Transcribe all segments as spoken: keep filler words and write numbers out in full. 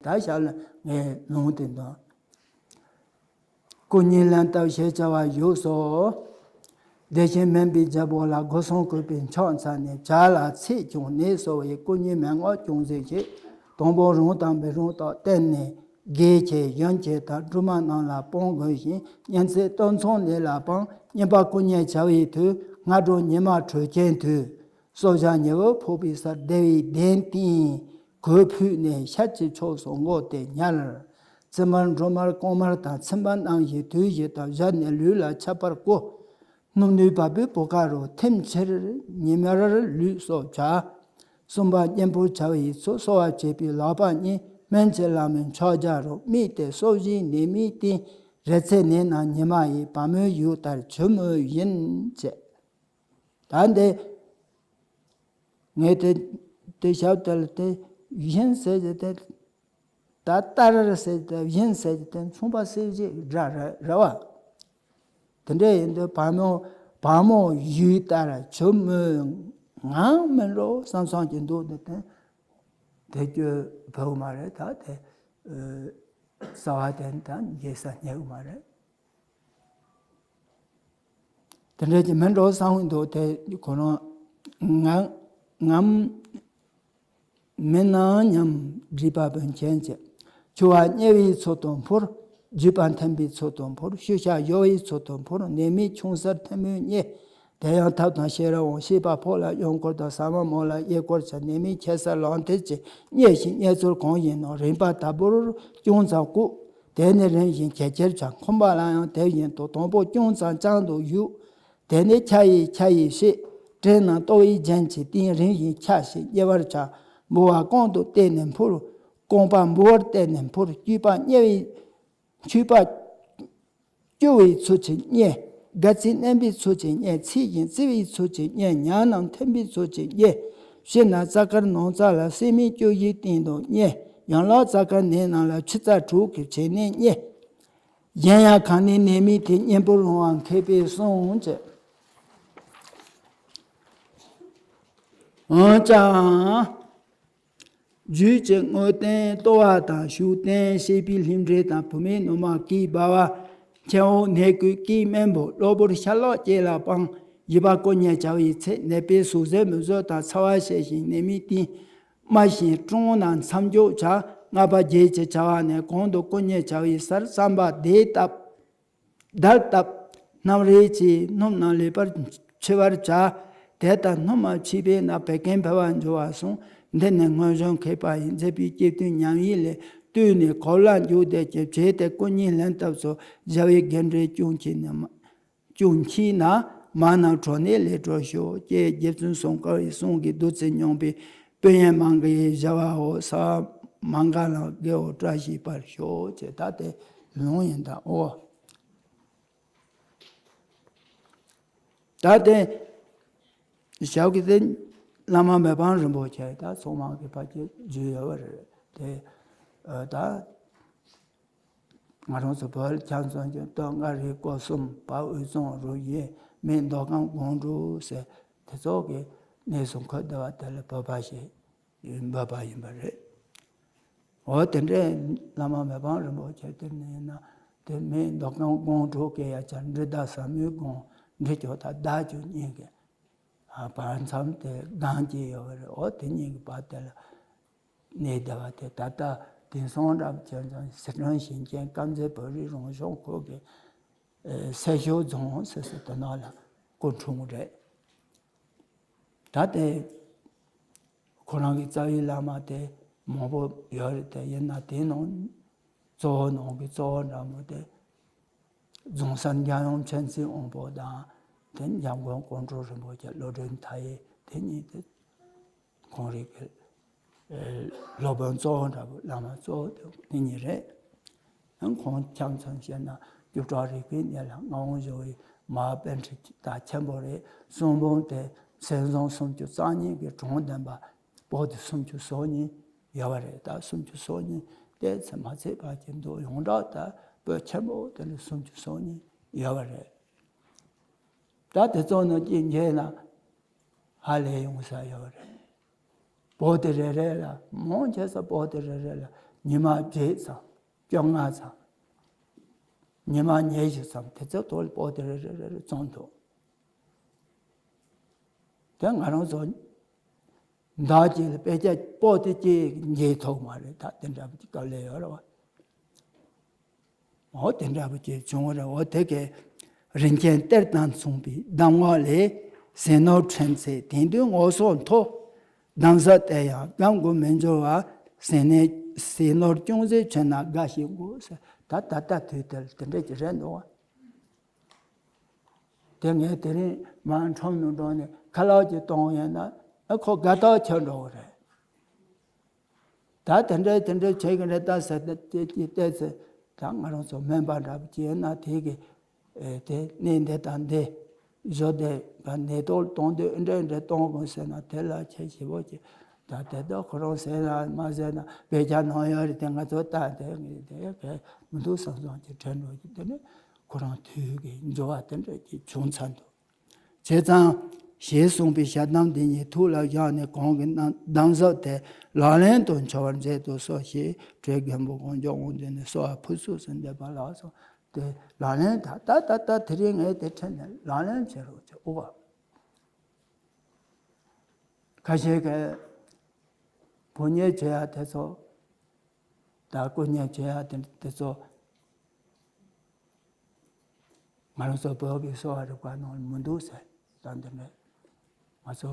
ད་ཞབས་ལ་ངས་ལུང་དེ་འདོན། སྐུ་གཉིས་ལན་བཏབ་ཞེས་བྱ་བ་བཞུགས་སོ། དེ་བཞིན་སྨན་པའི་རྒྱལ་པོ་ལ་སྒོ་སྲུང་བཀོད་པའི་ཕྱག་འཚལ་ནས། བྱ་ལ་ཚིག་ཀྱང་ནད་གསོ་བའི་སྐུ་གཉིས་མན་ངག་ཅུང་ཟད་བཤད། དང་པོ་རང་དང་པོའི་རང་རྟགས་བསྟན་ནས། དགེ་བྱས་གཞོན་བྱས་དང་སྦྲུམ་མ་རྣམས་ལ་སྤང་དགོས་ཤིང་། གཉེན་ཚན་སྟོད་འཚངས་ནད་ལ་སྤང་། གཉིས་པ་སྐུ་གཉིས་བྱ་བའི་དུས། སྔ་དྲོ་ཉི་མ་དྲོས་ཆེན་དུས། སྲོག་ཆགས་ཉེ་བོ་ཕོག་པའི་སར་བདེ་བའི་གདན་སྟེང་གོས་ཕུད་ནས་ཤར་གྱི་ཕྱོགས་སུ་བསྔོ་སྟེ་ཉལ། ཙི་དམར་འབྲོ་དམར་རྐང་དམར་དང་ཚིམ་པ་རྣམ་བཞི་དུས་བཞི་དང་བཞག་ནས་ལུས་ལ་ཆགས་པར་བསྐོ། སྣུམ་ནུས་བ་སྤུའི་བུ་ག་རུ་ཐིམ་ཕྱིར་ཉི་མར་ལུས་གསོ་བྱ། གསུམ་པ་གཉེན་པོ་བྱ་བའི་ཚུལ། གསོ་བ་བྱེད་པའི་ལག་པ་གཉིས་སྨན་གྱི་ལམ་མི་ཕྱག་རྒྱ་རུ་དམིགས་ཏེ་གསོ་བཞིའི་ནད་མིག་སྟེང་རེག་ཚེ་ནད་རྣམས་ཉི་མ་ཡི་བ་མོའི་ཡུག་ལྟར་ཆུ་མོ་བཞིན་བྱེད། ད་འདི་ངས་དེ་དེ་ཞབས་དེ་ལ་དེ་བཞིན་ཟེར་གྱི་དེ། ད་ལྟར་ཟེར་གྱི་དེ་བཞིན་ཟེར་གྱི་དེ་མཚུངས་པ་གསལ་བྱེད་ར་ར་ར་བ། དེ་འདྲ་ཡིན་དུས་བ་མོ་བ་མོ་ཡུག་ལྟར་ཆུ་མོ་ངང་མིན་འགྲོ་བསམ་བསམ་གྱི་འདུག་དེ་དེ་དེ་སྐྱོ་བོ་མ་རེད། ད་དེ་ཨ་རྩ་བ་དེ་ད་འགྱེལ་ས་རྙེད་གི་མ་རེད། དེ་འདྲ་ཅིག་མིན་འགྲོ་བསམ་གྱི་འདུག་དེ་ཁོ་རང་ངམ་ངམ་མིན་ནམ་སྙམ་སྒྲིབ་པ་བུན་ཆེན་བྱེད། འཆི་བ་དམྱལ་བའི་ཚུལ་དུ་འཕུར། རྒྱུས་པ་འཐེན་པའི་ཚུལ་དུ་འཕུར། ཤུལ་བཞག་གཞོལ་བའི་ཚུལ་དུ་འཕུར། ནད་མེད་ཆུང་སར་ཐལ་མོ་སྙེག། དེ་ཡང་ཐབས་དང་ཤེས་རབ་དབང་། ཤེས་པ་ཕོ་ལ་གཡོན་སྐོར་དང་ཟ་མ་མོ་ལ་གཡས་སྐོར་བྱ། ནད་མེད་ཁྱད་སར་ལག་མཐིལ་གྱིས་སྙེག་ཅིང་། སྙེག་ཚུལ་གང་ཡིན་ནོ། རིམ་པ་ལྟ་བུར་ཅུང་ཙམ་བཀོད། དེ་ནས་རིམ་བཞིན་ཇེ་ཆེར་བྱ། འཁུམས་པ་ལ་ཡང་དེ་བཞིན་དུ་དང་པོ་ཅུང་ཙམ་བརྐྱང་དུ་གཞུག། དེ་ནས་ཆ་ཡིས་ཆ་ཡིས་བཤད། བྲེ་རྣམས་ལྟོ་བའི་རྒྱན་གྱིས་བསྟན། རིམ་བཞིན་ཆ་ཞིང་དམྱལ་བར་བྱ། འབུ་བ་རྐང་དུ་བཏེགས་ནས་འཕུར། རྐང་པ་འབུ་བར་བཏེགས་ནས་འཕུར། རྒྱུས་པ་དམྱལ་བའི་མཆུ་པ་སྐྱུར་བའི་ཚུལ་གྱིས་བསྙེག། སྒལ་ཚིགས་མནན་པའི་ཚུལ་གྱིས་བསྙེག། ཚིག་བཞིན་བཙིར་བའི་ཚུལ་གྱིས་བསྙེག། ཉ་རྣམས་འཐེན་པའི་ཚུལ་གྱིས་བསྙེག། སྤྱིར་ན་རྩ་དཀར་ནང་རྩ་ལ་སྲེག་མའི་སྐྱུར་བཞིའི་སྟེང་དུ་བསྙེག། ཡན་ལག་རྩ་དཀར་ནད་རྣམས་ལ་ཆུ་རྩ་དྲུག་གིས་བྱས་ནས་བསྙེག། གཞན་ཡང་གང་ནས་ནད་མེད་དེ། གཉེན་པོ་རུང་བ་མཁས་པས་གསུངས་ཀྱི། འོན་ཀྱང་། རྒྱུད་ཀྱི་དངོས་བསྟན་ལྟོ་བ་དང་ཤུགས་བསྟན་བཤད་པའི་ལྷིང་འདྲེས་དང་བུད་མེད་ནུ་མ་སྐྱེས་སྦ་བ། མཆན་འོག་ནད་ཀྱི་སྐྱེས་རྨེན་བུ། གློ་བུར་ཤ་ལོག་སྐྱེས་ལ་སྤང་། བཞི་པ་སྐུ་གཉིས་བྱ་བའི་ཚེ། ནད་པས་ཟུག་གཟེར་མིག་ཟུར་དང་ཚ་བ་བཤད་ཞིང་ནད་མེད་སྟེང་། རྨ་བྱིན་བཀྲུ་ན་མཚམས་འཇོག་བྱ། ལྔ་པ་བརྒྱད་ཀྱི་བྱ་བ་ནི། གོང་དུ་སྐུ་གཉིས་བྱ་བའི་སར་རྩམ་པ་བརྡལ་བཏབ། བརྡལ་བཏབ། སྣུམ་རེ་གྱིས་སྣུམ་རྣམས་ལེགས་པར་འཕྱི་བར་བྱ། དེ་ལྟར་སྣུམ་མ་མཆིས་པས་ན་བད་ཀན་འཕེལ་བར་འགྱུར་བ་གསུངས། འདི་ནི་སྔོན་བྱོན་མཁས་པ་ཡིས་མཛད་པའི་སྐྱེ་བརྟན་ཉམས་ཡིག་ལས་བཏུས་ནས་གོ་ལ་འཇུག་བསྡད་ཀྱི་བྱས་ཏེ་སྐུ་གཉིས་ལན་བཏབ་སོ། བྱ་བའི་རྒན་འདྲེ་སྐྱོན་གྱིས་ནི་མ། ཅུང་འཁྱིད་ན་མ་རྣམས་གྲོ་ནས་ལས་གྲོལ་ཤོག་ཅེས་རྗེ་བཙུན་སུམ་མཁར་བའི་གསུང་གིས་བདུད་རྩི་སྙོམས་པའི་དཔལ་ཡོན་མང་གི་བྱ་བའོ། ས་མ་ག་ལ་རྒྱལ་བོ་བཀྲ་ཤིས་པར་ཤོག་ཅེས། ད་དེ་ལུང་ཡིན་ད་ཨོ། ད་དེ་ཞབས་ཀྱི་དེ་བླ་མ་མི་ཕམ་རིན་པོ་ཆེ་ད་ཚོགས་མང་གི་ཕ་གི་བརྒྱུད་ཡོད་པ་རེད་དེ། ད། ང་རང་ཚོ་བོད་ལ་ཆ་མཚོན་གྱི་སྟོད་མངའ་རིས་སྐོར་གསུམ། བར་དབུས་གཙང་རུ་བཞི། སྨད་མདོ་ཁམས་སྒང་དྲུག་ཟེར་དེ་ཚོ་གི་གནས་སུ་འཁོད་བསྡད་པ་དེ་ལ་བོད་པ་ཞེས་འབོད་པ་ཡིན་པ་རེད། འོ་དེ་འདྲའི་བླ་མ་མི་ཕམ་རིན་པོ་ཆེ་དེ་ནས་ཡིན་ན་དེ་སྨད་མདོ་ཁམས་སྒང་དྲུག་གི་ཡ་ཆ་འབྲི་དང་ཟབ་མོའི་སྒང་འབྲི་ཆོག་དང་བརྡ་ཆོག་གཉིས་ཀྱི་བར་མཚམས་དེ་སྒང་སྐྱེས་ཡོད་པ་རེད། འོ་དེ་གཉིས་ཀྱི་བར་དེ་ལ། གནས་བསྡད་པ་དེ་ད་ལྟ་དེང་སང་འདྲ་བྱས་ཙང་སི་ཁྲོན་ཞིང་ཆེན་དཀར་མཛེས་བོད་རིགས་རང་སྐྱོང་ཁུལ་གྱི་ཨེ་སེར་ཤུལ་རྫོང་ཟེར་སྲོལ་དེ་ནང་ལ་སྐུ་འཁྲུངས་རེད། ད་དེ་ཁོ་རང་གི་རྩ་བའི་བླ་མ་དེ་མང་པོ་ཡོད་རེད་དེ། ཡིན་ན་དེའི་ནང་གཙོ་བོ་ནང་གི་གཙོ་བོ་འདྲ་མོ་དེ། རྫོང་སར་འཇམ་དབྱངས་མཁྱེན་བརྩེའི་དབང་པོ་དང་། དེ་འཇམ་མགོན་ཀོང་སྤྲུལ་རིན་པོ་ཆེ་བློ་གྲོས་མཐའ་ཡས་དེ་གཉིས་དེ་ཁོང་རང་གི་ཨེ་སློབ་དཔོན་གཙོ་བོ་འདྲ་པོ་བླ་མ་གཙོ་བོ་དེ་དེ་གཉིས་རེད། ཡང་ཁོང་ཆ་མཚོན་བཤད་ན་སྐྱབས་གྲགས་རིག་པའི་གནས་ལ་མངའ་དབང་ཞུ་བའི་མ་པཎ་ཁྲིད་ད་ཆེན་པོ་རེད། གསུང་འབུམ་དེ་སེམས་བཟང་སུམ་ཅུ་རྩ་གཉིས་ཀྱི་གྲངས་ལྡན་པ། པོ་ཏི་སུམ་ཅུ་སོ་གཉིས་ཡོད་པ་རེད། ད་སུམ་ཅུ་སོ་གཉིས་དེ་ཚེ་མ་ཚད་པ་ཅིག་འདུག་ཡོངས་གྲགས་ད་པོད་ཆེན་པོ་དེ་ལ་སུམ་ཅུ་སོ་གཉིས་ཡོད་པ་རེད། ད་དེ་ཚོ་ནང་གཅིག་འགྱེལ་ན་ཧ་ལས་ཡོང་ས་ཡོད་པ་རེད། པོ་ཏི་རེ་རེ་ལ་མང་ཆེ་ས་པོ་ཏི་རེ་རེ་ལ་ ཉི་མ་བརྒྱད་ཙམ། བཅོ་ལྔ་ཙམ། ཉི་མ་ཉི་ཤུ་ཙམ། དེ་ཚོའི་ཐོག་ལ་པོ་དེ་རེ་རེ་རེ་རེ་བཙོང་འདུག་དེ་ང་རང་ཚོ་ཟླ་གཅིག་ལ་དཔེ་ཆ་པོ་དེ་གཅིག་འཇལ་ཐུབ་མ་རེད། ད་དེ་འདྲ་པོ་ཅིག་དཀའ་ལས་ཡོད་རེད་བ། འོ་དེ་འདྲ་པོ་ཅིག་བྱུང་བ་རེད། འོ་དེ་གའི་རིན་ཆེན་གཏེར་དང་མཚུངས་པའི་གདམས་ངག་ལས། ཟས་ནོར་ཕྲན་ཚེགས་དེང་དུས་ངོ་སོ་མཐོ། གདམས་ཟབ་དེ་ཡང་སྐབས་འགོར་མི་འགྱུར་བ། ཟས་ནས་ཟས་ནོར་ཅུང་ཟད་མཆིས་ན་དགའ་ཞིང་མགུ་ཟེར། ད་ད་ལྟ་དུས་དེར་དེ་འདྲ་ཅིག་རེད་འདུག་བ། དེ་ངས་དེ་རིང་མར་ཁྲོམ་ནང་འགྲོ་ནས་ཁ་ལག་ཅིག་གཏོང་ཡིན་ན་ཨ་ཁོ་དགའ་ཐག་ཆོད་འགྲོ་གི་རེད། ད་དེ་འདྲ་དེ་འདྲ་བྱེད་ཀྱི་རེད་ད་ཟེར་ཏེ་དེ་དེ་བལྟས་ཚེ། ད་ང་རང་ཚོ་སྨན་པ་འདྲ་པོ་ཅིག་ཡིན་ན་དེ་གི་ཨེ་དེ་གནས་འདི་དང་འདི་བཟོ་དེ་ག་ནད་ཐོག་གཏོང་དུས་འདྲ་འདྲ་གཏོང་དགོས་ཟེར་ན་དེ་ལ་ཁྱེད་ཞིབ་པོ་ཅིག་ད་དེ་དག་ཁོ་རང་ཟེར་ན་མ་ཟེར་ན་དཔེ་ཆ་ནང་ཡོད་རེད། དེ་ང་ཚོ་ལྟ་དེ་ངས་དེ་གས་མི་འདུག་བསམ་བསམ་ཅིག་དྲན་འགྲོ་གི། དེ་ནི་ཁོ་རང་དུས་ཀྱི་འགྱུར་བ་དེ་འདྲ་ཅིག་བྱུང་ཚར་འདུག་བྱས་ཙང་། ཞེས་གསུངས་པའི་ཞལ་གདམས་འདི་ཉིད་ཐུགས་ལ་བཞག་ནས་གོང་གི་གདམས་ཟབ་དེ་ལག་ལེན་དུ་འཁྱོལ་བར་མཛད་དུ་གསོལ་ཞེས་བྲེ་རྒན་པོ་གོང་འཇོག་དབང་འདུས་ནས་གསོལ་བ་ཕུར་ཚུགས་སུ་འདེབས་པ་ལགས་སོ། དེ་ལག་ལེན་ད་ད་ད་ད་དེ་རིང་ངས་དེ་ཁྲིད་ནས་ལག་ལེན་བྱེད་རོགས་བྱེད་ཨོ། ཁ་ཤས་ཀྱིས་ཕོ་ཉས་བྱེད་ཡ་དེ་ཚོ། ད་སྐུ་མཉེ་བྱེད་ཡ་དེ་དེ་ཚོ་ང་རང་ཚོ་བོད་ཀྱི་གསོ་བ་རིག་པ་ནང་ལ་མི་འདུག་ཟེར། ད་འདི་འདྲ་ང་ཚོ་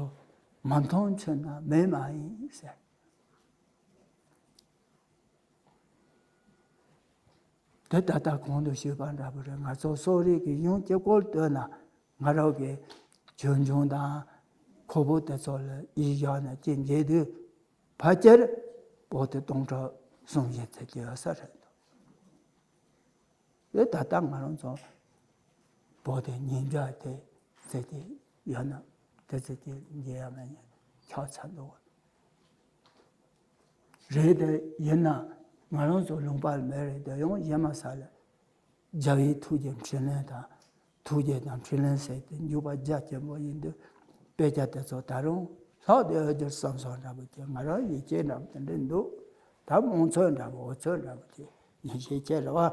མ་མཐོང་ཆོས་རྣམས་མེད་མ་ཡིན་ཟེར། དེ་ད་ལྟ་གོང་དུ་ཞུས་པ་འདྲ་པོ་རེད། ང་ཚོ་གསོ་རིག་གི་གཞུང་གཅིག་པོར་ལྟོས་ན་ང་རང་གི་ཆོས་འབྱུང་དང་ཁོག་པོ་དེ་ཚོ་ལ་ཡིད་བཞག་ནས་ཅིག་མཇལ་དུས་ཕལ་ཆེར་པོ་ཏི་སྟོང་ཕྲག་གསུམ་བཞི་ཙམ་ཅིག་ཡོད་ས་རེད་འདུག་དེ་ད་ལྟ་ང་རང་ཚོ་པོ་ཏི་ཉིས་བརྒྱ་དེ་ཙམ་ཅིག་ཡོད་ན་དེ་ཙམ་ཅིག་མཇལ་ཡ་མེད་ན་ཆགས་ཚར་འདུག་རེད་དེ་ཡིན་ན་ང་རང་ཚོ་ལུང་པ་ལ་མེད་རེད་དེ་ཡང་གཞན་མ་ས་ལ་རྒྱལ་བའི་ཐུགས་ཀྱི་འཕྲིན་ལས་དང་ཐུགས་རྗེ་དང་འཕྲིན་ལས་ཟེར་ཏེ་འཇུག་པ་རྒྱ་ཆེན་པོ་ཡིན་དུས་དཔེ་ཆ་དེ་ཚོ་ད་རུང་ལྷག་ཏུ་ཡོད་རྒྱུར་བསམ་སོང་འདྲ་པོ་ཅིག་ང་རང་ཡིད་ཆེས་འདྲ་པོ་དེ་འདྲ་འདུག་ད་རྨོངས་ཚོད་འདྲ་པོ་འོ་ཚོད་འདྲ་པོ་ཅིག་ཡིད་ཆེས་ཆེ་རེད་བ།